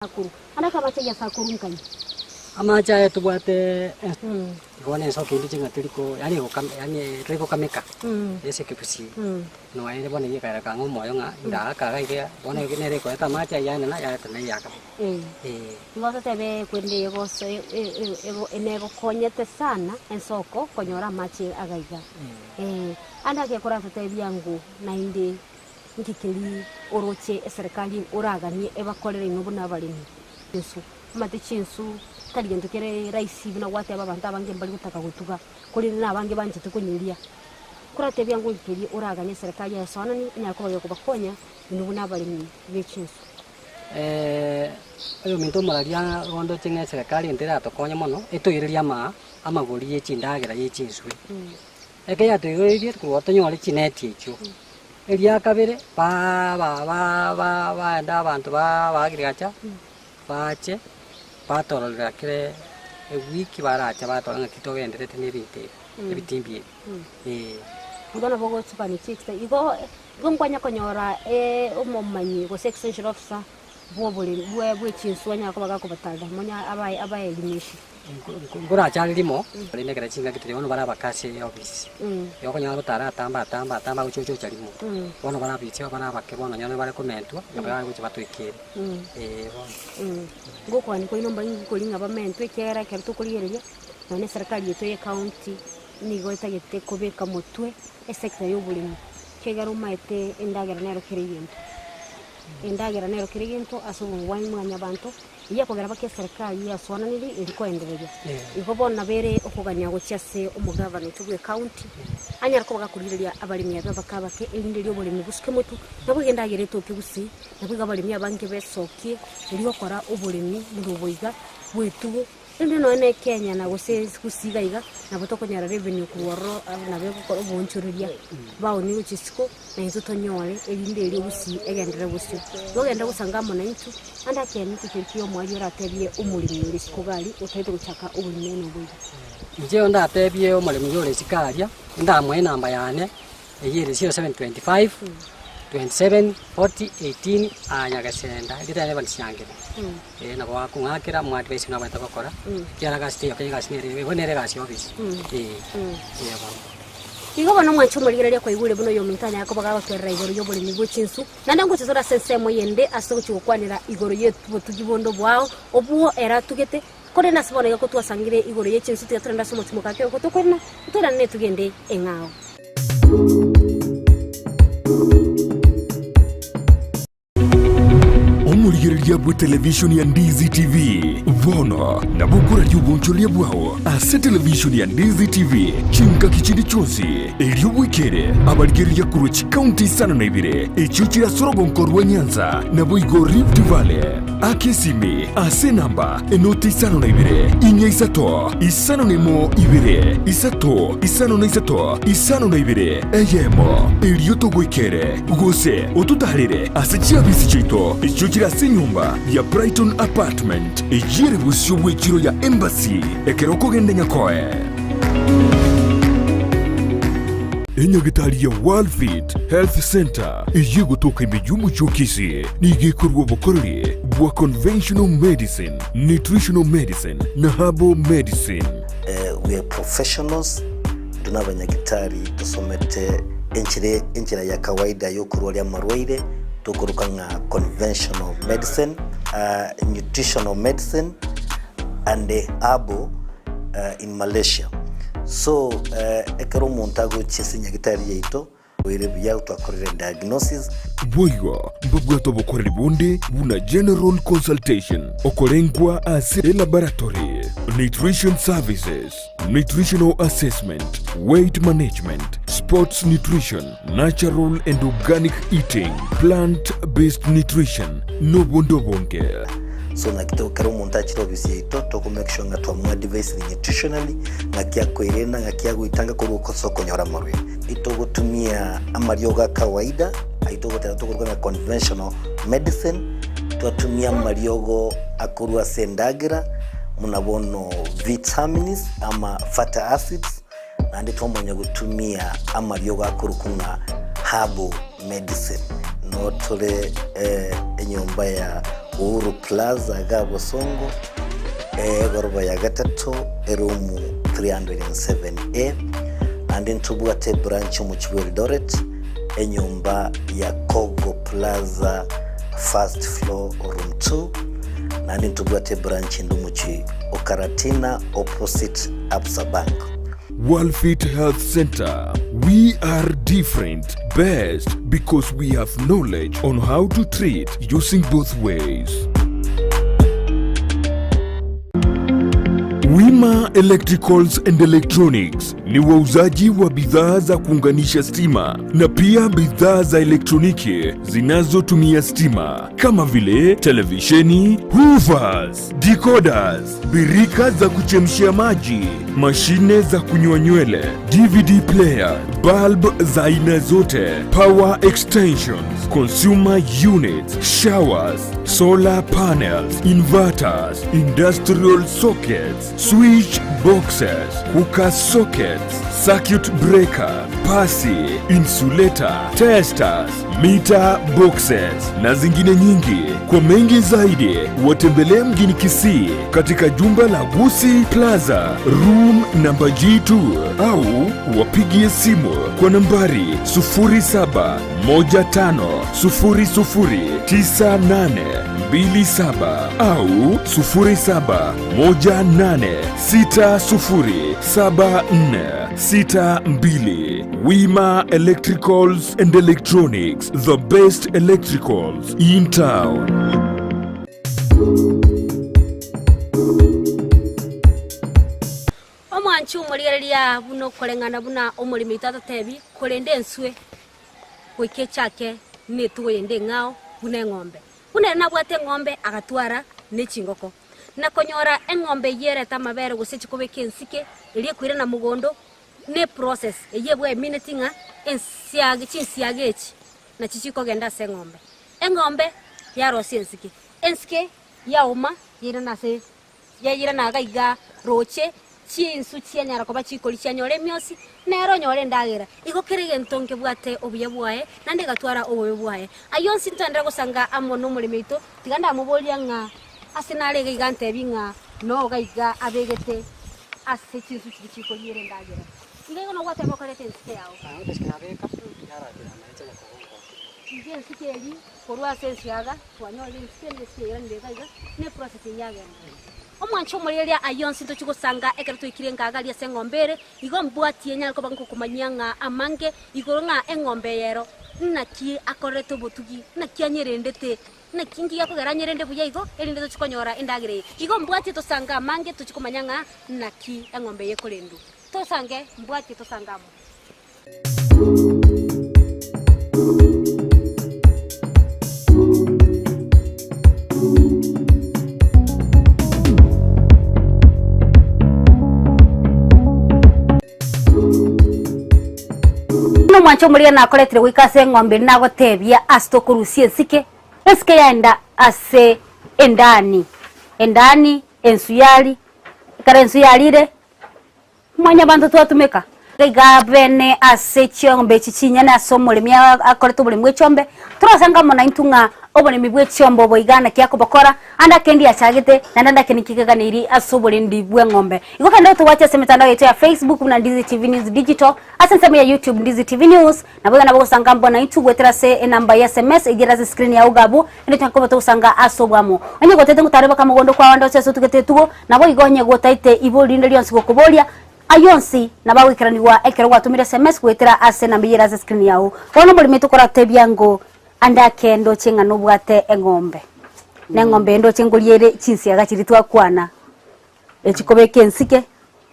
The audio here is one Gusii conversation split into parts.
Akuru. Ande akamache Yeso akoru nkai? Amache aya tobwate igo na ensoko ende ching'a teri ko yaani egokame yaani teri gokameka ase ekegusii. Nonya ere bono eywo ekareka ng'a omoyo ng'a ndaaka iga iga bono eye nere ekoreta amache aywo yaenena yaeta na eyakabere. Eh. Igo totebe korende egoso negokonyete sana ensoko konyora amache iga iga. Ande ake koratotebia ng'o naende Nki keria oroche eserekari oraganie ebakorere inwe buna abaremi? Chinsu, omanyete chinsu tari gento kere rahisi buna gwateba abanto abange mbari gotaka gotuga, korende na abange banchete konyeria. Koratebia ng'o nki keria oraganie eserekari eye soanani enyare koba gekobakonya inwe buna abaremi be chinsu? Oyominto omoraria rondoche ng'a eserekari egento eratokonye mono, etoirerie ama amagori ye chindagera ye chinswe. Ekero yatoiroreirie korwa tonyore chineti echio, eria kabere ba ba ba ba baenda abanto ba ba agriculture, bache batororera kere ewiki barache batorora ng'aki togenderete na ebinto ebi, ebitimbi ebi, eh. Igo nabo ogochibani chiekisa igo igo nkwanya konyora omomanyi gose extension officer bwa oboremi bwa bwe chinswe anyare koba gakobatarera monya abae abaelimishe. Nkorache rimo, korende ekero chingaki tiri bono bare abake ase eofisi, igo okonyora gotara atambe atambe atambe agochia ochocha rimo, bono bare abisi bare abake bono onye bare komentwa, nabo bagochia batoikere, eh bono. Ngokwania kwaino mbae nkori ng'a bamentwe ekiagera ekero tokorigereria, nonya na eserekari yaito ya ecounty, nigo etagete kobeka motwe esector ya oboremi, ekiagera omaete endagera nero kera egento, endagera nero kera egento ase obogima bwa mwanyabanto. Eyio ekogera baka eserekari yasoananirie eri koendereria. Igo bono nabo ere okogania gochia ase omogavana oito bw'ecounty, anyare koba gakorigereria abaremi abe abake abake, erinde erio oboremi bosuke motwe, nabo iga endagera etoke gusii, nabo iga abaremi abange besokie, erio gokora oboremi buna obo iga, bw'etugo, Rende nonya ne Kenya na gose gusii iga iga, nabo tokonyora revenue korwa ororo nabo egokora oboonchoreria, baonie gochia isiko, na intwe tonyore, erinde erio gusii egenderere bosio. Igo genda gosanga amo naintwe, ande ekeene nki keria kia omoerio oratebie omoremi ore isiko iga aria, otagete gochaka oboremi buna obo iga. Inche ondatebie omoremi ore isiko aria, ndamoe enamba yane, Eyio ere 0725 27 40 18 aa Nyagesenda, erieta riane Evans Nyangira. Eh, nabo bakong'akera moadvise buna abwenerete gokora, ekiagera egasi teiyo kenya egasi nere igo nere egasi ya ofisi, eh, eh bono. Igo bono omwanche omorigereria kwaigure buna oyominto anyare koba gagotwerera igoro y'oboremi bwe chinsu, naende ngocha tore ase ensemo eyende ase ogochia gokwanera igoro y'obotugi bonde obwao, obwo ere atugete, korende ase bono iga kotwasangire igoro ye chinsu tiga torende ase omotimoka ake ogotokorina, toirane netugo ende eng'ao. Omorigereria bw'etelevishoni ya Ndizi TV bono nabo okoraria obonchoreria bwao ase televishoni ya Ndizi TV chingaki chinde chionsi, erio bwekere abarigereria korwa chikaunti isano na ibere echio chire ase orogonko rwa Nyanza naboigo Rift Valley. Aka esimi ase enamba enoti isano na ibere, inya isato, isano na emo ibere, isato, isano na isato, isano na ibere, eyemo, erio togoikere, gose ototaarere ase chiabisi chiaito echio chire ase enyomba ya Brighton Apartment, eyio ere bosio bw'echiro ya Embassy, ekero okogenda Nyakoe. Enyagitari ya Worldfit Health Centre eyio egotoka ime y'omochie o Kisii nigo ekorua obokoreri bwa conventional medicine, nutritional medicine na herbal medicine. We are professionals, intwe nabanyagitari tosomete enchera enchera ya kawaida yokorwaria amarwaire tokoroka ng'a conventional medicine, nutritional medicine and herbal in Malaysia. So ekero omonto agochia ase enyagitari yaito, Oire buya twakorire diagnosis. Boigo mbabwate obokoreri bonde buna general consultation, okorengwa ase elaboratory, nutrition services, nutritional assessment, weight management, sports nutrition, natural and organic eating, plant based nutrition, nobonde obonge. So naki to kera omonto achire ofisi yaito toko make sure ng'a twamoadvisire nutritionally, ng'aki akoerenda, ng'aki agoitanga korwa ase okonyora amarwaire. Itogotumia amariogo a kawaida ayio togoteba tokoruga ng'a conventional medicine, twatumia amariogo akorwa ase endagera buna bono vitamins ama fatty acids, naende twamanya gotumia amariogo akorokwa ng'a herbal medicine. Noo tore enyomba ya. Uhuru Plaza iga Bosongo, egoroba ya gatato, eroom 307A. Naende ntobwate ebranch omochie bwa Eldoret, enyomba ya Kogo Plaza first floor room 2. Naende ntobwate ebranch ende omochie o Karatina opposite Absa Bank. Worldfit Health Center, we are different, best because we have knowledge on how to treat using both ways. Wima Electricals and Electronics ni wauzaji wa bidhaa za kuunganisha stima na pia bidhaa za elektroniki zinazotumia stima kama vile televisheni, hoovers, decoders, birika za kuchemshia maji, mashine za kunyoa nywele, DVD player, bulb za aina zote, power extensions, consumer units, showers, solar panels, inverters, industrial sockets, switch boxes, cooker sockets, circuit breaker, pasi, insulator, testers, meter boxes na zingine nyingi. Kwa mengi zaidi, watembelee mjini Kisii katika jumba la Gusii Plaza room namba G2 au wapigie simu kwa nambari 0715009827 au 0718607462. Wima Electricals and Electronics, the best electricals in town. Omwanchi omorigereria buna okoreng'ana buna omoremi oito atotebi, korende enswe goika echake netugo yende eng'ao buna eng'ombe. Buna ere nabwate eng'ombe agatwara ne chingoko. Na konyora eng'ombe eyio erete amabere gose chikobeka ensike eria ekoirana mogondo ne process eyio ebwemineti ng'a ensiagi chinsiaga echi nachi chikogenda ase eng'ombe. Eng'ombe yarosia ensike, ensike yaoma yairana ase yairana iga iga roche, chinsu chianyara koba chikoria chianyora emiosi, nere onyore endagera. Igo kera egento nkebwate obuya bwaye, naende egatwara obobe bwaye. Ayio onsi ntoenderere gosanga amo nomoremi oito, tiga ndamoboria ng'a ase nare iga iga antebi ng'a noga iga abegete ase chinsu chiria chikoriera endagera. Iga igo nogwateba okorete ensike yao. Iga ensike eria korwa ase ensiaga twanyorire ensike na ensike eiranire iga iga, na eprocess eyio yagenderire. Omwancho omorieria ayio onsi ntochie gosanga ekero twaikire engaga aria ase eng'ombe ere, igo mbwatie nyare koba ngokomanyia ng'a amange igoro ng'a eng'ombe eye ero naki akorerete obotugi, naki anyerendete, naki nki gekogera anyerende buya igo, erinde tochie konyora endagera eye. Igo mbwatie tosange amange tochie komanya ng'a naki eng'ombe eye ekorendwa. Tosange, mbwatie tosange amo. Buna omwancho omoria nakoretire goika ase eng'ombe eria nagotebia ase tokorusia ensike, ensike yaenda ase endani, endani, ensuyari, ekero ensuyari ire. Mwanyabanto twatumeka iga bene ase chiombe echi chinyene ase omoremi akorete oboremi bwe chiombe, torasanga amo naintwe ng'a oboremi bwe chiombe obo iga naki akobokora, ande ake ndi achagete, naende ande ake niki keganeiri ase oborendi bw'eng'ombe. Igo kende otobwatie ase emetandao yaito ya Facebook buna Ndizi TV News Digital, ase ensemo ya YouTube Ndizi TV News, Nabo iga nabo gosanga amo naintwe goetera ase enamba ya sms eyio ere ase screen yao iga abwo, naende tonyare koba togosanga ase oboamo. Onye gotaete ngotare baka mogondo kwao ande ase otugete etugo, nabo igo onye gotaete ibori rinde rionsi gokoboria, ayio onsi nabo agoikeranigwa ekero gwatomire sms goetera ase enamba eyio ere ase screen yao. Bono omoremi tokoratebia ngo ande ake ndoche ng'a nobwate eng'ombe, na eng'ombe eye ndoche ngoria ere chinsiaga chiria twakwana. Echikobeka ensike,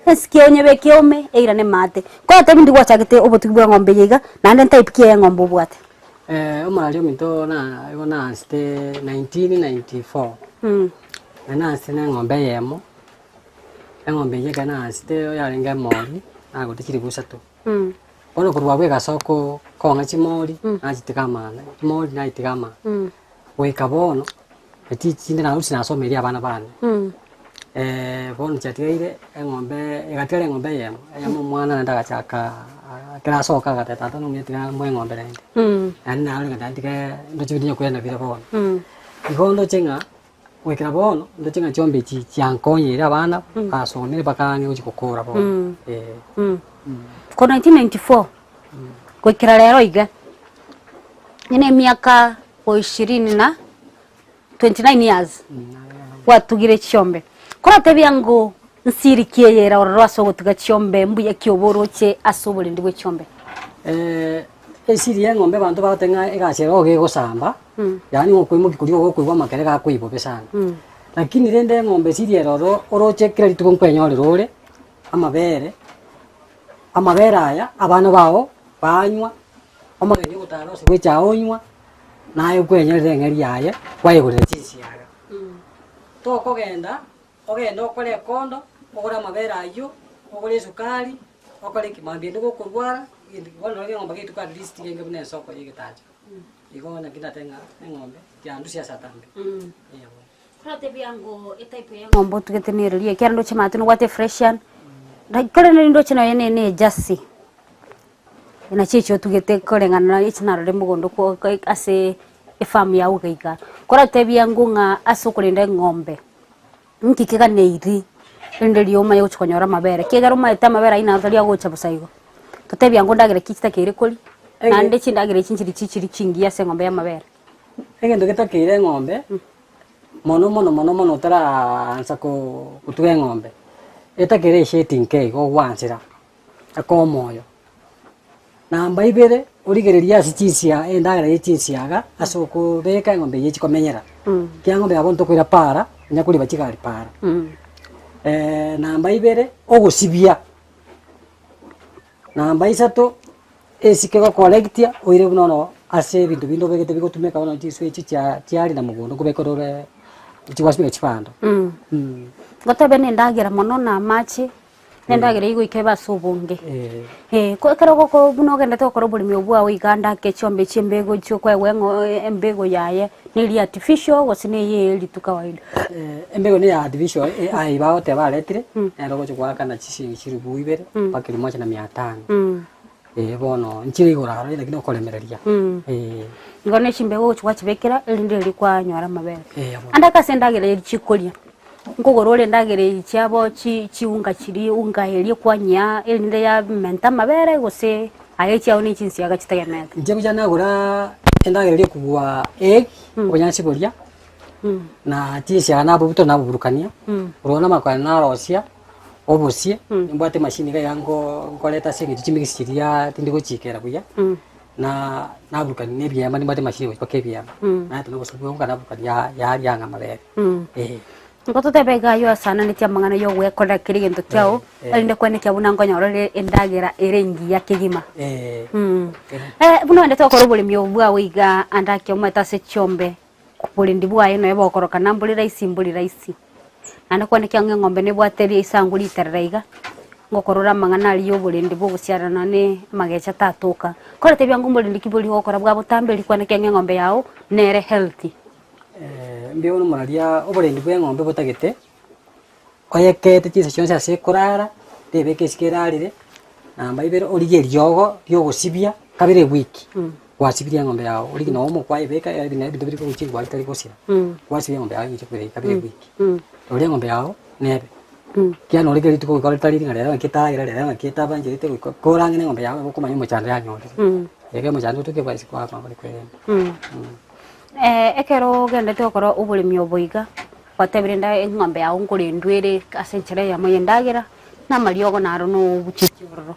ensike onyebeke eome, eirane maate. Koratebi ndi gwachagete obotugi bwa eng'ombe eye iga, naende ntype ki eye eng'ombe obwate? Omorari ominto na igo naansete 1994, na naansete na eng'ombe eyemo, eng'ombe eyio ekero naansete yarenge emori, nagorete chilifu isato. Bono korwa abwo egasoa ko kong'a chimori, nachitiga amang'ana, chimori nachitiga amang'ana. Goika bono, echi chinde narusia nasomeria abana bane, bono chiatigaire eng'ombe, egatigara eng'ombe eyemo, eyemo omwana naende agachaka ekero asoka agateba tata nonya tiga mboe eng'ombe naende, naende narora ng'a ntige ndoche binto bia koirana bire bono. Igo ndoche ng'a. Goikera bono, ndoche ng'a chiombe echi chiankonyire abana, basomire mpaka ang'e gochia gokora bono, eh. Korwa 1994 goikera rero iga, onye na emiaka o ishirini na 29 years gwatugire chiombe. Koratebia ng'o nsiri ki eye ere ororo ase ogotuga chiombe mbuya ki obe oroche ase oborendi bwe chiombe? Esiri ya eng'ombe abanto bagoteba ng'a egasi ero iga egosamba, yaani okoimokia koria ogokoigwa amakere gakoigwa bobe sana. Lakini rende eng'ombe esiri ere ororo oroche kera rituko nkwenyorera ore amabere, amabere aya abana bago banywa, omogeni ogotara ase gocha onywa, naye okwenyorera eng'eri yaye kwayegorera chinsiaga. Tokogenda Ogende okore ekondo, ogore amabere ayio, ogore esukari, okore ki, mambia ende gokorwara, egento bono nonye eng'ombe getuko at least genge buna esoko ya egetacha. Igo naki ndatebe ng'a eng'ombe tiandusia ase atambe. Eeh bono. Koratebia ng'o etype ya eng'ombe otugete nere riria ekiagera ndoche maate nobwate efreshian, like korende nindoche nonya ne ne ejersey, nachi echio otugete koreng'ana na echi narorire mogondo kwa ase efarm yago iga iga. Koratebia ng'o ng'a ase okorenda eng'ombe. Inki keganeiri rende riria omanye gochia konyora amabere, ekiagera omanyete amabere ayio naro tari agocha bosa igo. Totebia ango ndagera ki chitakeire koria, naende chindagera echi nchiri chichiri chingiya ase eng'ombe ya amabere. Egento getakeire eng'ombe, mono mono mono mono otaraansa koo gotuga eng'ombe, etakeire eshade nke igo ogwansera, ekoe omoyo. Namba ibere, origererie ase chinsia endagera ye chinsiaga ase okobeka eng'ombe eyio echi komenyera, ekiagera eng'ombe yabo ntokoira para, onya koriba chigari para. Namba ibere, ogosibia, namba isato, esike gokorectia oire buna bono ase ebinto binde obegete bigotumeka bono chinsu echi chia chiarina mogondo nkobeka orore chigwasibeka chibando. Gotebe na endagera mono na amache. Na endagera eyio goika ebe ase obonge. Eh, ko ekero ogoko buna ogendete gokora oboremi obwo bwao iga ndake chiombe chi'embego echio okoegwa eng'o embego yaye, na eria artificial gose na eye eri tu kawaida. Embego niya artificial aye bagoteba baretire, nere ogocha goakana chishilingi chilifu ibere mpaka elfu moja na mia tano. Eh bono nchire igoro aro lakini okoremereria. Eh. Igo na chimbego ogochi gwachibekera erinde riria kwanyora amabere. Eh, abo. Ande ase endagera eri chikoria, nkogora ore endagera eri chiabo chi chiunga chiria unga eria kwanyia erinde yamenta amabere gose aye echiago ne chinsiaga chitegemeete. Inche gocha nagora endagera eria ekobua egg, obonyansi boria, na chinsiaga nabobutora naboburukania, korwa namakwana narosia. obosie, nimbwate emachine iga iga nko nkoreta ase eng'encho chimix chiria tindi gochiikera buya, na naburukania na ebiemba nimbwate emachine gochia mpaka ebiemba, nareta na obosie bwonka naburukania ya yaria ang'e amabere eh. Nigo totebe iga aywo asananeti amang'ana ya ogwekorera kera egento kiao, erinde kwenekea buna nkonyora ore endagera ere engiya kegima. Buna oendete gokora oboremi obo bwao iga ande ake omanyete ase chiombe, oborendi bwaye nonya bokorokana mbori rahisi mbori rahisi. Naende kwane kiang'u eng'ombe nebwate risangu riterere iga, ngokorora amang'ana aria ya oborendi bwa ogosiarana na amagecha tatoka. Koretebia ng'a omorendi ki boria ogokora bwa botambe riria kwane kiang'u eng'ombe yago nere healthy. Mbuya bono moraria oborendi bwa eng'ombe botagete, oyekete chinsa chionsi ase ekorara, tebeka esike erarire, namba ibere origie eriogo ria ogosibia kabere ewiki, gwasibirie eng'ombe yago, origie nonye omo kwayebeka ebinto biri korwa chingwari tari gosira, gwasibia eng'ombe yago egocha kobera kabere ewiki, roria eng'ombe yago nebe, ekiagera nore kera rituko goika ritari ng'a rero naki etagera rero naki etabancherete goika korang'e na eng'ombe yago nabo okomanya omochando yanyorire, ekero omochando otoke bwansi kwamanya kwerenda. Ekero ogendete gokora oboremi obo iga, gwatebire nda eng'ombe yago nkorendwa ere ase enchera eyemo ya endagera, na amariogo naro na obocheche ororo.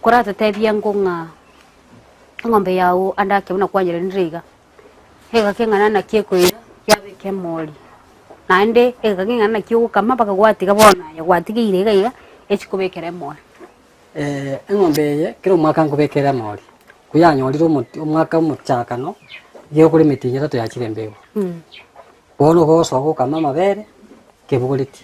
Koratotebie ng'o ng'a eng'ombe yago ande ake buna kwanyerendire iga, egeka eng'ana naki ekoira yabeka emori, naende egeka eng'ana naki ogokama mpaka gwatiga bono aye gwatigeire iga iga, echikobekera emori. Eng'ombe eye kera omwaka nkobekera emori, koyanyorire omot omwaka omochakano, nigo ekore emetienyi etato yachire embego. Bono ogosoa gokama amabere, kebogoretie,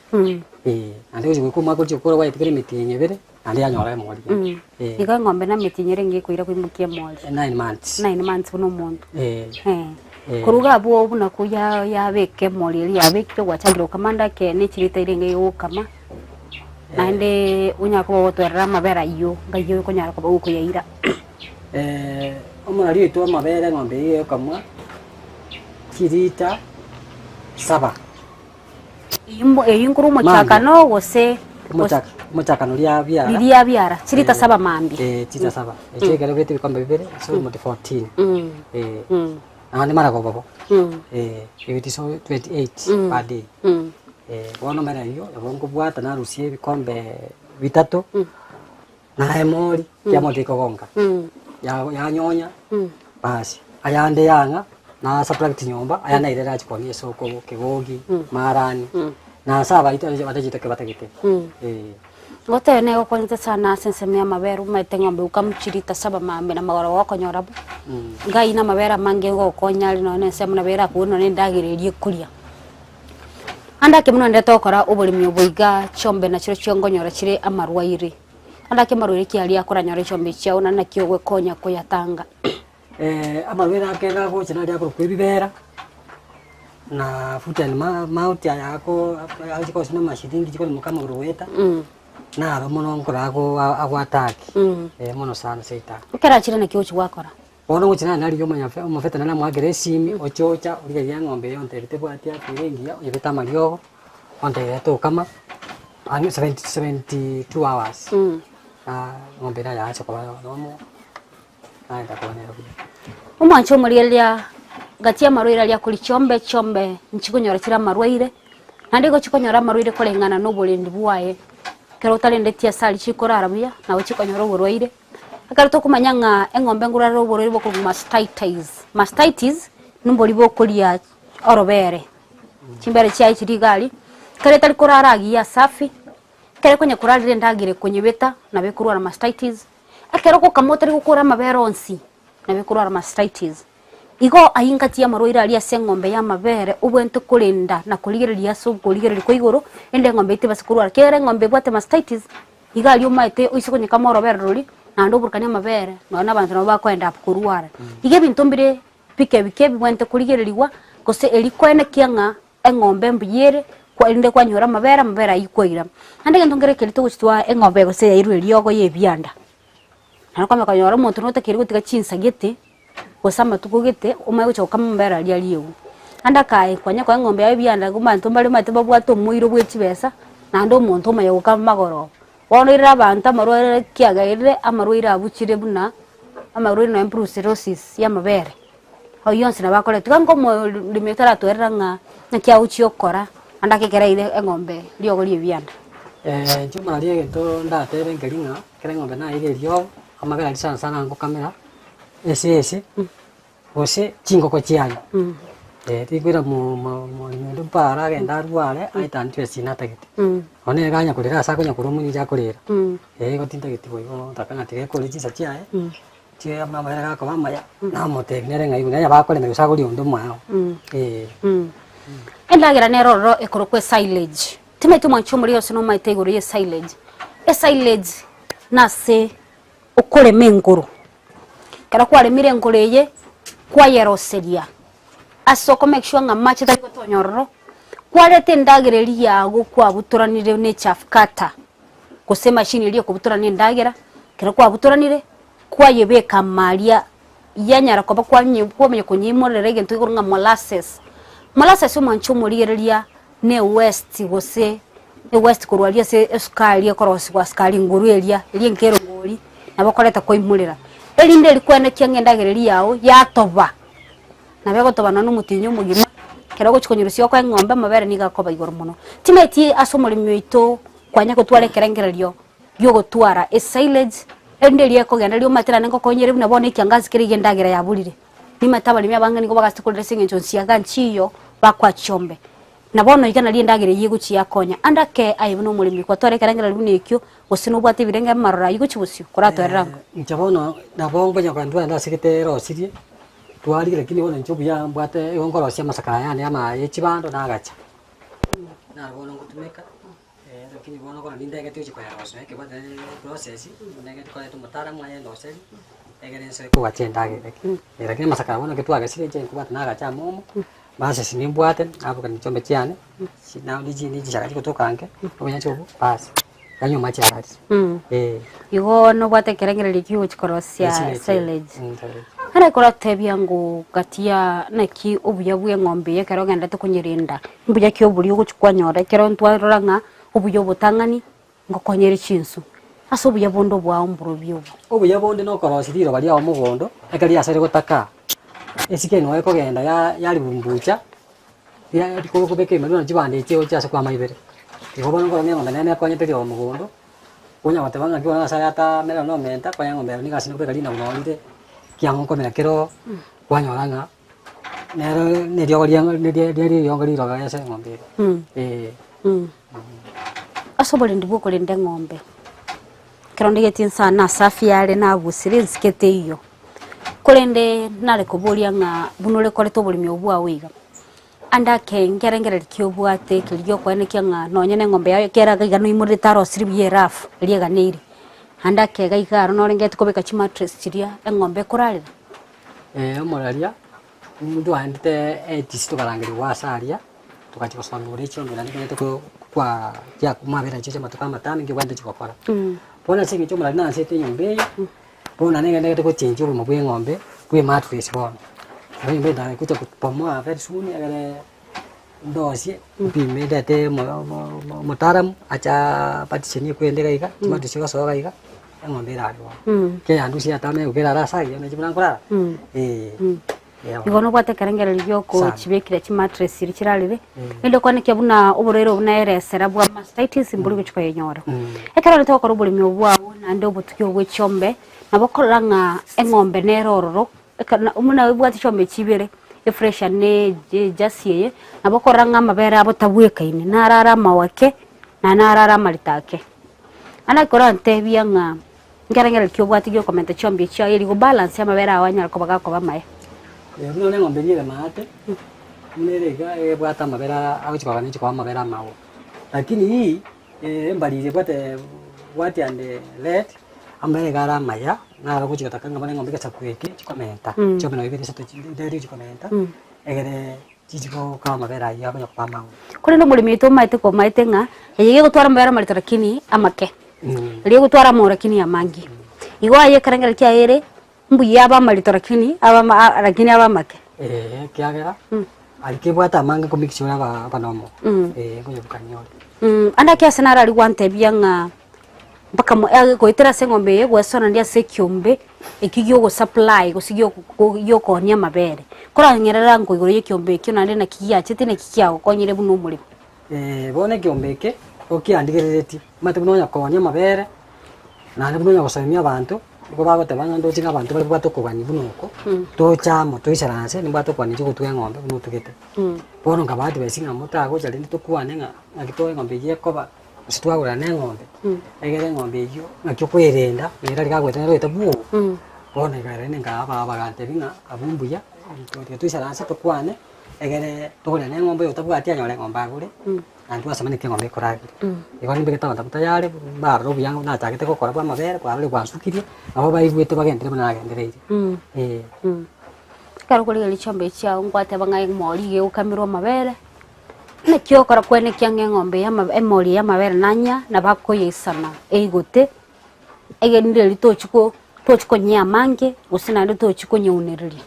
eh, naende gochia goika omwaka ochia gokora gwaetigera emetienyi ebere, naende yanyora emori rende, eh. Igo eng'ombe na emetienyi ere engiya ekoira koimokia emori. Nine months. Nine months buna omonto. Eh. Eh. Korwa iga abwo buna koya yabeka emori eria yabekire gwachakire gokama ande ake ne chirita ere engiya ogokama. Naende onyare koba ogotwerera amabere ayio, ng'ai okonyara koba gokoyaira. Omorari oito amabere eng'ombe eyio egokamwa chilita saba. Eyio nkorwa omochakano gose Omochaka omochakano oria biara. Riria biara, chirita saba mambia. Eh, chirita saba. Echio ekero obete ebikombe bibere, ase omote 14. Eh. Naende maragoba bo. Eh, it is 28 per day. Eh, bono mera eyio, nabo nkobwata narusia ebikombe bitato, na emori, kiamote ekogonka. Ya yanyonya, basi, ayande yang'a, na subtract nyomba, aya nairera achia koonia esoko, kegogi, marani, na ase abaito batachete ekero batagete, eh. Gotebe nigo okonyete sana ase ensemo y'amabere omanyete ng'ombe gokamwa chirita saba mambia na magoro gokonyora bo, ngai na amabere amange gokonya are nonye na ensemo nabo erakogwe nonye na endagera eria ekoria. Ande ake buna rende togokora oboremi obo iga chiombe nachio chio nkonyora chire amarwaire, ande ake amarwaire ki aria akoranyore chiombe chiago naende naki ogokonya koyatanga. Amarwaire ake gagocha naria akorokwa ebibera, na foot and mouth aya ako agochi kosina amashiringi chikoimoka amagoro goeta, naro mono nkora ago agoataki, eh mono sana seita. Ekero achire naki ogochi gwakora? Bono ngochi nare narigia omonyafe omofeta nare namoakera esimi, oche ocha origereria eng'ombe eye ontebie tebwati afya ere engiya, oyebete amariogo, ontebie tokama, ang'e seventy 72 hours, eng'ombe ere yaacha koba normal. Omwancho omorigereria gati y'amarwaire aria akori chiombe, chiombe nchikonyora chire amarwaire, naende igo chikonyora amarwaire koreng'ana na oborendi bwaye. Ekero otarendeti ase aria chikorara buya, nabo chikonyora oborwaire. Ekero tokomanya ng'a eng'ombe nkorara oborwaire bokorokwa mastitis, mastitis nombori bokoria orobere, chimbere chiaye chiria iga aria, ekero etari korara agiya asafi, ekero ekonya korarera endagera ekonyebeta nabo ekorwara mastitis. Ekero ogokama otari gokora amabere onsi, nabo ekorwara mastitis. Igo ayio ngati y'amarwaire aria ase eng'ombe y'amabere obwenerete korenda na korigereria ase okorigereria kwa igoro, erinde eng'ombe eyio tebasa korwara. Ekiagera eng'ombe ebwate mastitis, iga aria omaete oise konyekama orobere roria, naende oburukanie amabere, nonya na abanto nabo bakoenda up korwara. Igo ebinto mbire bike bike bibwenerete korigereriwa, gose erio koenekia ng'a eng'ombe mbuya ere, erinde kwanyora amabere, amabere ayio kwaira. Naende egento nkere keria togochitwaa eng'ombe gose yairwe eriogo ya ebianda, naende kwamanya konyora omonto notakeire gotiga chinsa gete, gose amatuko gete, omanye gocha gokama amabere aria ariegwe. Naende akaye kwanya koa eng'ombe yago ebianda igo abanto mbare omanyete babwate omoiro bwe chibesa, naende omonto omanya gokama magoroba. Bono oirere abanto amarwaire kiagaerire, amarwaire abuchire buna, amarwaire nonye brucellosis ya amabere. Oyio onsi nabo akorete. Tiga nkomoremi otaratwerera ng'a naki agochia okora, naende ake ekero aire eng'ombe riogo ri'ebianda. Inche omorari egento ndatebe nkeri ng'a, ekero eng'ombe naeire eriogo, amabere aria sana sana ngokamera, esese, gose chingoko chiane. Tinkoira mo- mo- moremi onde mpara agende arware, aetanie chibesa chiria natagete. Bono ere ganya korera ase akonya korwa omonyicha akorera, igo tintageti boigo ntaka ng'a tiga ekore chinsa chiaye. Amabere gakoba amaya, namotebia nere ng'a igwe nere bakorema gose agorie onde omwao, eh. Endagera nere ororo ekorokwa esilage. Timaeti omwanchi omoria gose nomaete igoro ye silage. Esilage nase okorema engoro. Ekero kwaremire engoro eye, kwayeroseria ase oko make sure ng'a amache tari gotonya ororo, kwareta endagera eria yago kwabutoranire na echafu cutter. Gose emachine eria ekobutorana endagera, ekero kwabutoranire, kwayebeka amo aria, yanyara koba kwanye kwamanya konyeimorera egento igoro ng'a molasses. Molasses omwanche omorigereria na ewest gose ewest korwa aria ase esukari ekorosiwa sukari nguru eria, eria enke erongori, nabo okoreta kwaimorera. Erinde erio kwaenekia ng'a endagera eria yago yatoba. Nabo egotoba nonya nomotienyi omogima, ekero ogochia konyerusia okoe eng'ombe amabere nigo akoba igoro mono. Timanyeti ase omoremi oito kwanya gotwara ekerengererio giogotwara esilage, erinde erio ekogenda riomate naende ngokonyere buna bono ekiangazi kere iga endagera yaburire. Nimanyete abaremi abange nigo bagachete korera ase eng'encho nsiaga nchiyo bakoa chiombe. Na bono iga nario endagera eyio egochia yakonya. Ande ake aye buna omoremi kwatwara ekerengererio buna ekio, gose nobwate ebirenge amaroro ayio gochia bosio, koratwerere ango. Inche bono nabo nkonya kogenda ntware ase gete erosirie. Twarire lakini bono inche obuya mbwate igo nkorosia amasakara yane ama ye chibando nagacha. Naro bono ngotumeka, lakini bono bono nindegete gochia koyarosia ekebwate process, ndegete koreta omotaramu aye ndoserie, egere nsoe kogacha endagera eke. Lakini amasakara bono ekero twagesire inche nkobwate nagacha amo omo, basi nimbwate, nabokani chiombe chiane, chi na chinchara chigotoka nke, obonyansi obwo basi. Yanywa amache arari. Eh. Igo nobwate ekerengererio ki ogochia korosia Silage. silage? Silage. Are koratebia ng'o gati ya naki obuya bw'eng'ombe eye ekero ogenderete konyerenda, mbuya ki oboria ogochia kwanyora ekero ntwarora ng'a obuya obotang'ani ngokonyere chinsu, ase obuya bonde obwao mborobio obo. Obuya bonde nokorosia riroba riao mogondo, ekero riasare gotaka, esike noe ekogenda ya yaribumbucha, ria rikobeka emerwe na chibando echi gochia ase kwama ibere. Igo bono nkorora ng'a eng'ombe nere nekonyete riroba mogondo, konya goteba ng'aki bono Nyasaye atamera nomenta, konya eng'ombe ero nigo asire kobeka rinagu noro rire, kiang'o nkomera kero kwanyora ng'a nero neriogo ria ria riongo riroba ase eng'ombe ere eh. Ase oborendi bwa okorenda eng'ombe, ekero ndigetie nsa nase afya are nabusire ensike teiyo, korende nare koboria ng'a buna orekorete oboremi obwo bwao iga, ande ake nkerengererio ki obwate keria giokoenekia ng'a nonye na eng'ombe yago ekero iga iga noimorerete arosirie buya erafu eria eganeire, ande ake iga iga aro norengeti kobeka chimatress chiria eng'ombe ekorarera? Omoraria, ntwaendete ATC tokarangerigwa ase aria. Togachia gosoma igoro ye chiombe naende togete ko kwa chia mwabera inche chi'amatuko amatano inki obwenerete chigokora. Bono ase eng'encho omorari nansete enyomba eye, bono naende ngendererete gochengia obogima bwa eng'ombe bwa emattress bono. Igo enyomba eye nagocha kobomoa very soon egere ndosie, mpime ndete omo omo omotaalamu ache abatishenie ekwende iga iga, chimattress chigosoa iga iga, eng'ombe erare bono. Ekeyandusia yatama egoka erare ase ayio nainche buna nkorara, eh. Igo nobwate ekerengererio giokochibekera chimattress chiria chirarere, erinde okwanekia buna oborwaire obwo naeresera bwa mastitis mbori gochia koyenyora. Ekero orente gokora oboremi obwo bwao naende obotugi obwo bwe chiombe, nabo okorora ng'a eng'ombe nere ororo, ekero na buna ebwate chiombe chibere, efreshian na ejasi eye, nabo okorora ng'a amabere abo tabwekaini, naro are amawake, naende naro are amarito ake. Naende ekero orantebia ng'a. Nkerengererio ki obwate gi'okomenta chiombe echio erio gobalance amabere ao anyare koba gakoba amaya? Buna ore eng'ombe eyio ere maate, buna ere iga ebwate amabere agochia koba nechi koba amabere amago. Lakini hii embariri ebwate white and red, amabere iga are amaya, naro ogochia gotaka ng'a bono eng'ombe egesaku eke chikomenta, chiombe nabo ibere isato chinde chikomenta, egere chichi gokaa amabere ayio akonya koba amago. Korende omoremi oito omaete komaete ng'a eye egotwara amabere amarito lakini amake. Erio egotwara amao lakini amange. Igo aye ekerengererio kiaye ere, mbuya abe amarito lakini abe ama lakini abe amake. Eeh ekiagera, aria kebwate amange komix ore aba abanomo, eh nkoyebukania ore. Ande ake ase naro aria gwantebia ng'a mpaka mo goetera ase eng'ombe eye gwesonania ase ekiombe ekio giogosupply gose giokoonia amabere. Korang'erera nko igoro ya ekiombe ekio naende naki giachete naki kiagokonyire buna omoremi. Bono ekiombe eke okiandigereretie, omanyete buna onya koonia amabere, naende buna onya gosemia abanto, nigo bagoteba ng'a ndoche ng'a abanto baria babwate okogania buna oko, toche amo toisaranse nimbwate okogania inche gotuga eng'ombe buna otugete. Bono nkaba advise ng'a motagocha rende tokwane ng'a naki toe eng'ombe eyio ekoba, gose twagorana na eng'ombe, egere eng'ombe eyio naki okoerenda, nere riria agoeta nere oete bwogo, bono iga rende nkaba bagantebia ng'a abwo mbuya, tiga toisaranse tokwane. Egere togore na eng'ombe oyo otabwati anyore eng'ombe agore, naende twasemaneti eng'ombe ekoragere. Igo nimbegete abanto abwo tayari, mbarore obuya nachagete gokora bwa amabere, kwarorire gwansukirie, nabo baigwete bagenderere buna nagendereire, eh. Ekero okorigereria chiombe echi chiago nkwateba ng'a emori iga egokamerwa amabere, naki ogokora kwenekia ng'a eng'ombe eye ama emori eye amabere nanya nabo akoyeisana eigote, egende erio tochi ko tochi konyea amange gose naende tochi konyeunereria.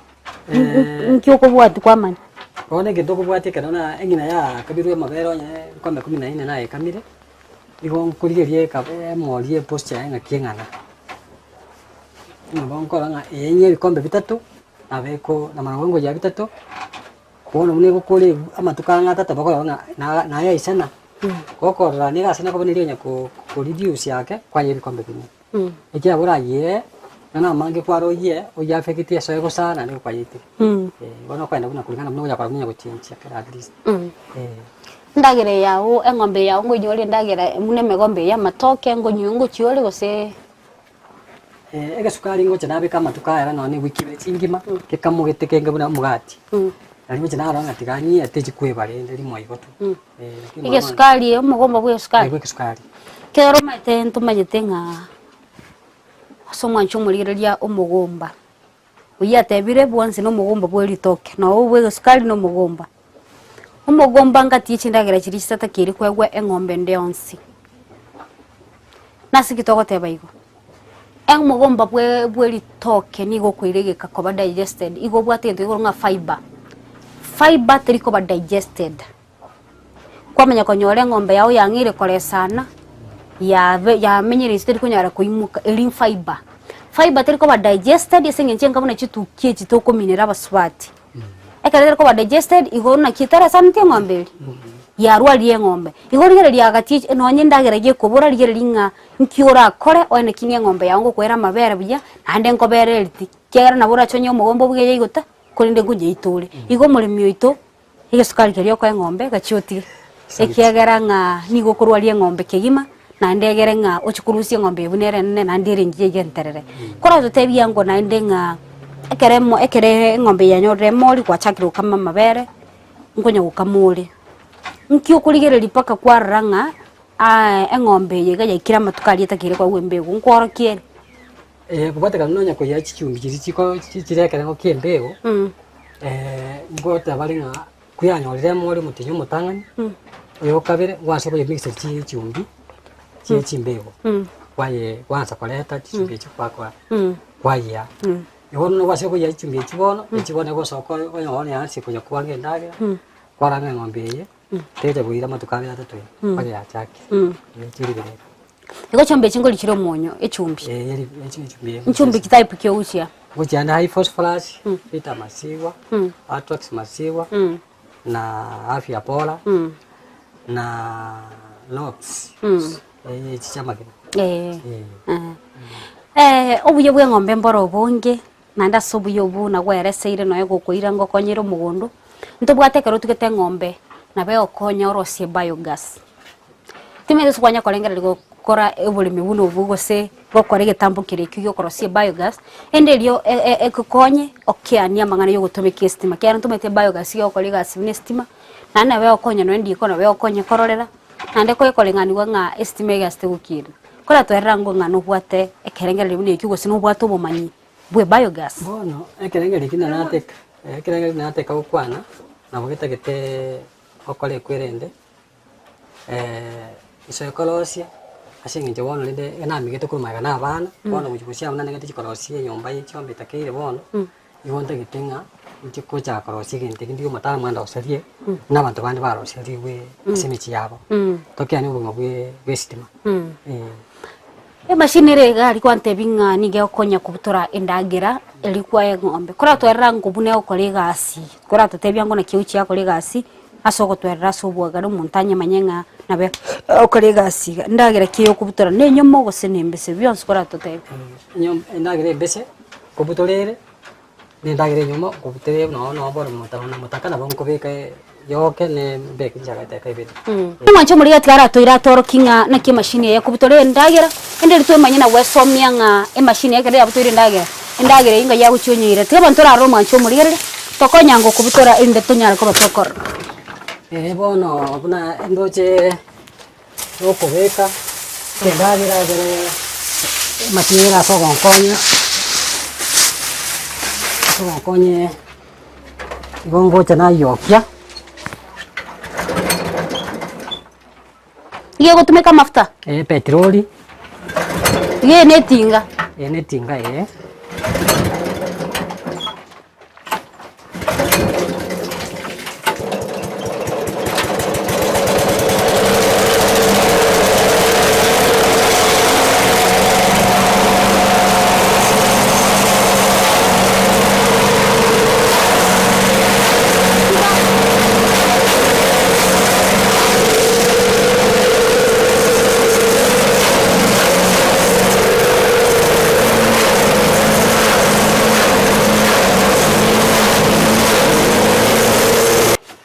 Inki okobwatia kwamanya? Bono egento okobwatia ekero na eng'ina yakamirwe amabere onye ebikombe kumi na inne nayekamire, nigo nkorigereria eka emori eposture yaye ng'aki eng'ana. Nabo nkorora ng'a eye ng'a ebikombe bitato, nabo eko namana nkoyia bitato, bono buna egokora ebu amatuko ang'e atato bokorora ng'a na nayaisana, gokorora nigo ase nakoba neri onya ko koreduce ake, kwayia ebikombe bine. Ekiagera orayie, nonye namange kwaroyie, oyie affect esoe bosa naende gokwayetie. Bono okogenda buna kulingana buna ogocha korora buna gochenchia kera at least. Endagera eye yago, eng'ombe eye yago ngoinyore endagera buna emegombe eye ya amatoke ngonywe ngochiore gose. Egesukari ngocha nabeka amatuko aya nonye na ewiki ibere chingima, gekamogete kenge buna omogati, nari ngocha narora ng'a tiga nyie techikweba rende rimo igo tu. Lakini mono mono- Egesukari, omogomba bwa esukari. Bwa esukari. Ekero omanyete ntomanyete ng'a ase omwancho omorigereria omogomba, oyio atebire bwonsi na omogomba bwe ritoke, na obwe esukari na omogomba. Omogomba ngati ye chindagera chiria chitatakeire koegwa eng'ombe ende yonsi. Nase ki togoteba igo? Omogomba bwe bwe ritoke nigo okoira egeka koba digested, igo obwate egento gekorwa ng'a fibre. Fibre teri koba digested, kwamanya konyora eng'ombe yago yang'eire koresana, yabe yamenyire inse teri konyara koimoka, eria fibre. Fibre teri koba digested ase eng'encho enga buna chituki echi tokominera abasubati. Ekero teri koba digested, igo naki etaresaneti eng'ombe eria, yarwarire eng'ombe. Igo rigereria gati nonye endagera gekobora rigereria ng'a nki orakore oe naki ng'a eng'ombe yago ngokoera amabere buya, naende nkobere eriti, ekiagera nabo orache onye omogomba obuge yaigota, korende nkonyeita ore. Igo omoremi oito, egesukari keria okoa eng'ombe gachia otige, ekiagera ng'a nigo okorwaria eng'ombe kegima, naende egere ng'a ochie korusia eng'ombe eye buna ere enene naende ere engiya iga enterere. Koratotebie ango naende ng'a ekero emo ekere eng'ombe eye yanyorire emori gwachakire gokama amabere, nkonya gokama ore, nki okorigereria mpaka kwarora ng'a eng'ombe eye iga yaikire amatuko aria etakeire koegwa embego, nkworokia ere? Kobwatekana nonya koyia chichumbi chiria chiko chire ekerengo kia embego, ngoteba bare ng'a koyanyorire emori omotienyi omotang'ani, oyo okabere gwansa koyemixera chichumbi chie chimbego, kwaye gwansa koreta chichumbi echio kwakora kwayia. Igo bono gwachire koyia chichumbi echio bono, echio bono egosoka onyore yaansie konya kwanga endagera, kwaranga eng'ombe eye. Techa boira amatuko abere atato iga, mpaka yachakire. Eh, chiri bire. Igo chiombe echi nkori chire omonyo, echumbi. Eh, eri echi echumbi eye. Nchumbi ki type ki ogochia? Ngochia ande high phosphorus, vita maziwa, atrax maziwa, na afya bora, na nox. Eh, echi chia amagena. Eh. Eh. Obuya bwa eng'ombe mboro obonge, Naende ase obuya obwo nagwereseire nonya gokoira ngokonyere omogondo, ntobwate ekero otugete eng'ombe nabo egokonya orosie biogas. Timanyeti gose kwanya korengereria gokora oboremi buna obwo gose gokora egetambo keria ekio giokorosia ebiogas, ende erio e- e- egokonye okeanie amang'ana ya ogotomeka estima ekiagera ntomanyete ebiogas iga egokora egasi buna estima, naende nabo egokonya nonya ndiko nabo egokonya kororera, naende koekoreng'aniwa ng'a estima egasi tegokiina. Koratwerera ng'o ng'a nobwate ekerengererio buna ekio gose nobwate obomanyi bwe biogas. Bono ekerengerio ekio narateka, ekerengerio narateka gokwana, nabo getagete gokora ekwerende, inse korosia ase eng'encho bono rende enamigete korwa magega na abana, bono gochia gosia abwo nanegete chikorosia enyomba ye chiombe etakeire bono, igo ntagete ng'a inche gochaka korosia egento ekio ndigie omotaamu andoserie, buna abanto bande baroserigwe ase emechie yabo, tokeanie obogima bwe bwa esitima, eh. Emachine ere iga aria gwantebia ng'a nigo egokonya kobutora endagera eria kwa eng'ombe. Koratwerera ng'o buna egokora egasi, koratotebia ng'o naki egochia yakora egasi, ase ogotwerera ase obwagare omonto anyemanye ng'a nabo egokora egasi iga. Endagera ki eyokobutora, na enyomo gose na embese, bionsi koratotebie. Enyom endagera embese, kobutora ere. Na endagera enyumo nkobutere nonya nonya bono motaro motaka nabo nkobeka yoke ne mbeke chinchara eteka ibere. Omwancha omorigia tiga aratoire atorokie ng'a naki emachine eye ekobutora endagera, ende riria twemanye na gwesomia ng'a emachine eye ekero yabutoire endagera, endagera eyio ng'ai yagochia onyeire. Tiga abanto torarore omwancha omorigereria, tokonyango kobutora erinde tonyare koba tokorora. Eeh bono buna ndoche nokobeka endagera egere emachine ere ase ogonkonya, ase ogonkonya igo ngocha nayokia. Iga egotumeka amafuta? Eeh petroli. Iga eye ne etinga? Eye ne etinga eeh.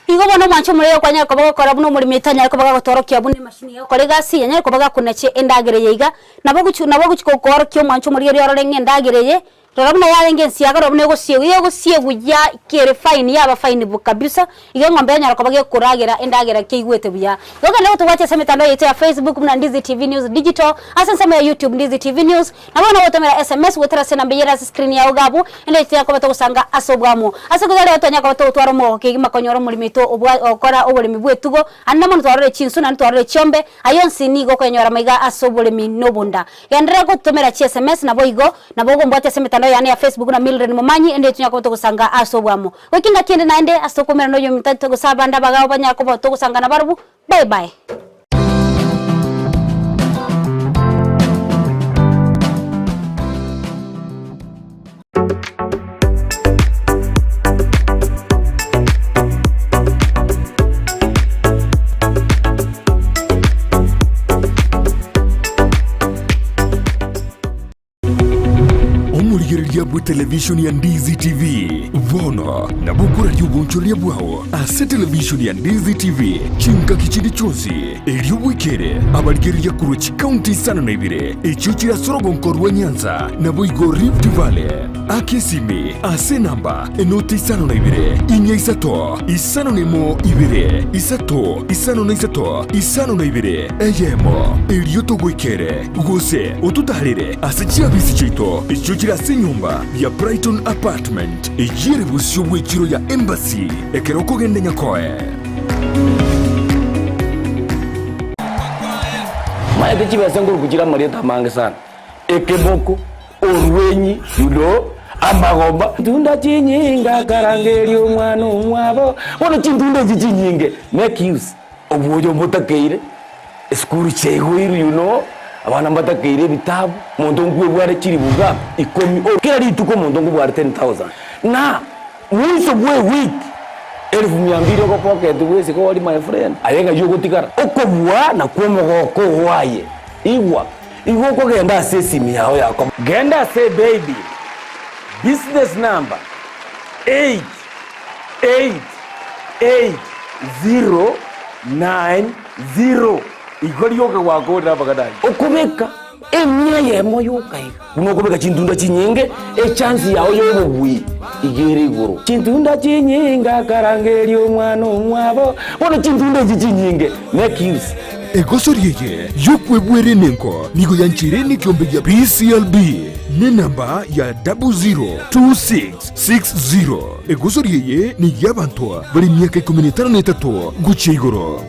Igo bono omwancho omorero kwanyare koba gokora buna omoremi otanyare koba gagotorokia buna emashini egokora egasi, yanyare koba gakonacha endagera eye iga, nabo ogochi nabo ogochi koorokia omwancho omorigereria orore ng'a endagera eye. Rora buna yarenge ensiaga, rora buna egosiegwa, iga egosiegwa ya kere fine, yaba fine kabisa, iga eng'ombe yanyara koba gekoragera endagera keigwete buya. Igo kende gotobwatia ase emetandao yaito ya Facebook buna Ndizi TV News Digital, ase ensemo ya YouTube Ndizi TV News, Nabo bono gotomera sms goetera ase enamba eyio ere ase screen yao iga abwo, ende echi tiyakoba togosanga ase obwamo. Ase igo rero twanyara koba togotwara omogoko kegima konyora omoremi oito obwa ogokora oboremi bw'etugo, ande na mono twarorire chinsu naende twarorire chiombe, ayio onsi nigo okoyanyora maiga ase oboremi na obonda. Genderera gotomera chi sms naboigo nabo ogombwatia ase emetandao yane ya Facebook na Mildred Momanyi ende tonyare koba togosanga ase obwamo. Goika engaki ende naende ase tokomerana oyominto gose abande abagao banyare koba togosanga nabarobwo. Bye bye. Omorigereria bw'etelevishoni ya Ndizi TV bono nabo okoraria obonchoreria bwao ase televishoni ya Ndizi TV chingaki chinde chionsi, erio bwekere abarigereria korwa chikaunti isano na ibere echio chire ase orogonko rwa Nyanza naboigo Rift Valley. Aka esimi ase enamba enoti isano na ibere, inya isato, isano na emo ibere, isato, isano na isato, 52, eyemo, erio togoikere, gose ototaarere ase chiabisi chiaito echio chire ase enyomba ya Brighton Apartment, eyio ere bosio bw'echiro ya Embassy, ekero okogenda Nyakoe. Maete chibesa nkoruku chire amarieta amange sana, ekeboko, orwenyi, you know, amagomba. Ntunda chinyinge akarangeria omwana omwabo, bono chintunda echi chinyinge make use. Obuya mbotakeire, esukuru chiaigoirwe you know, abana mbatakeire ebitabu, omonto nkwebware chilifu ngapi? Ikomi, o kera rituko omonto nkobware 10,000. Na mwiso bwa ewiki, elfu mia mbili ogopocket bwesike ori my friend, aye ng'ai ogotigara? Okobua nakwo omogoko oo aye, igwa, igo okogenda ase esimi yao ya kom. Genda ase ebaby, business number, 8 8 8 0 9 0 Igo rioka gwakorire amang'ana ayio. Okobeka emia eyemo yoka iga, buna okobeka chintunda chinyinge, echance yao y'obobui iga ere igoro. Chintunda chinyinge akarangeria omwana omwabo, bono chintunda echi chinyinge make use. Egosori eye y'okwebwera enengo nigo yancheire nekiombe gia PCLB nenamba ya 002660. Egosori eye ney'abanto bare emiaka ikomi na etano na etato gochia igoro.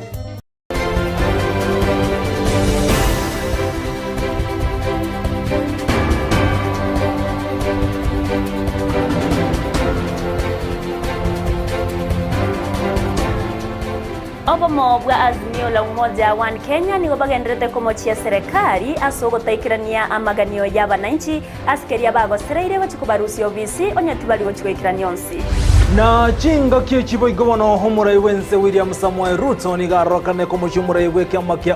Obomo bwa Azimio la Umoja One Kenya nigo bagenderete komochia serekari ase ogotaikerania amaganio y'abananchi Ase keria bagosereire gochia kobarusia obisi, onye tibari gochia goikerania onsi. Na chingaki echi boigo bono omorai bw'ense William Samoei Ruto nigo arorokane komochia omorai bw'ekiama kia.